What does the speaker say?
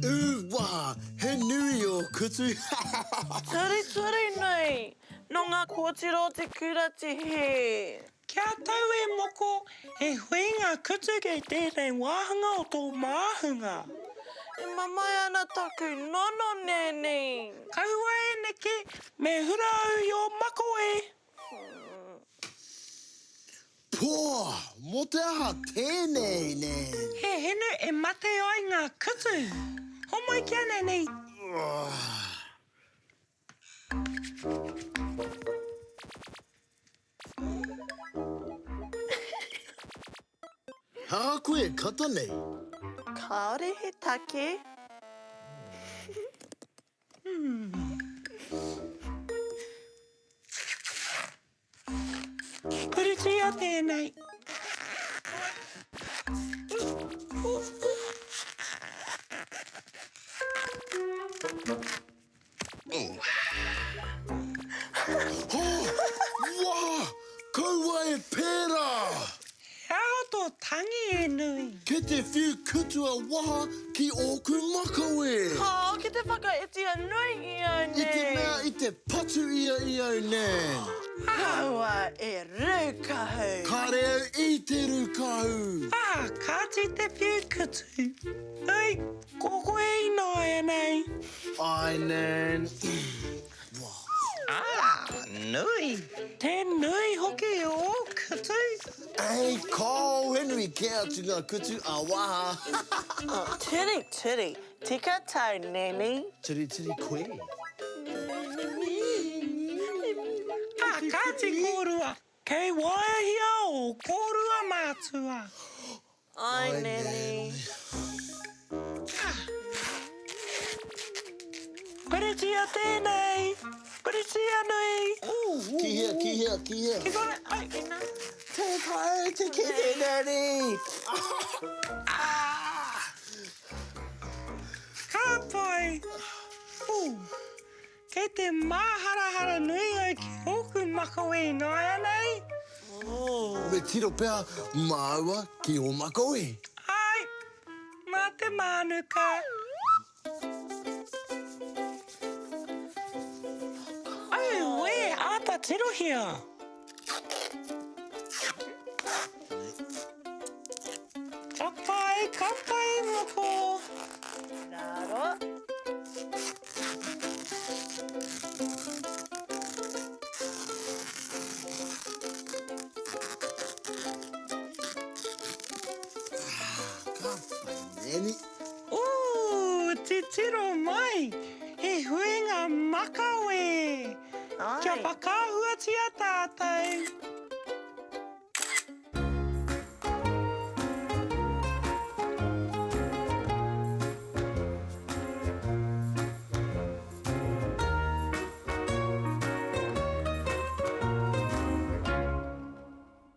Ū wā! He nui ō kutu! Turituri nui! Nō ngā kōtiro o te kura te hē. Kia tau e moko, he huinga kutu kei tēnei wāhanga o tō māhunga. E mamae ana taku nono, Nanny. Kaua e neke, me hura au i ō makawe. Pō! Mō te aha tēnei, Nan? He hinu e mate ai ngā kutu. Homai ki a Nanny. He aha koe e kata nei? Kāore he take. Puritia tēnei. Wā! Kaua e pērā! He aha tō tangi e nui? Kei te whiu kutu a waha ki ōku makawe! Kāo ki te whakaiti a nui i au I te nei. mea i te patu ia i au Nan. Kaua e rūkahu! Kāre au i te rūkahu! Ah, kāti te whiu kutu. Nui, ko koe ināianei. Āe Nan. Ah, nui! Te nui hoki o ō kutu! Ei, kāo, he nui kē atu ngā kutu a waha! Tiri, tiri, tika tau, Nanny. Tiri, tiri koe. Ah, kāti kōrua, kei waeahia ō kōrua mātua. Ai, Nanny. Puritia tēnei! Puritia nui! Ki hea, ki hea, ki hea? Ki kore, ai, ina. Te pai te kite, Nanny! Ka pai! Ooh. Kei te māharahara nui au ki ōku makawe ināianei. Me tiro pea māua ki ō makawe. Āe, mā te mānuka. Auē, āta tirohia. Ka pai, ka pai moko. Raro. Ka pai Nanny. Ooh, titiro mai, he huinga makawe. Kia whakaahuatia tātou.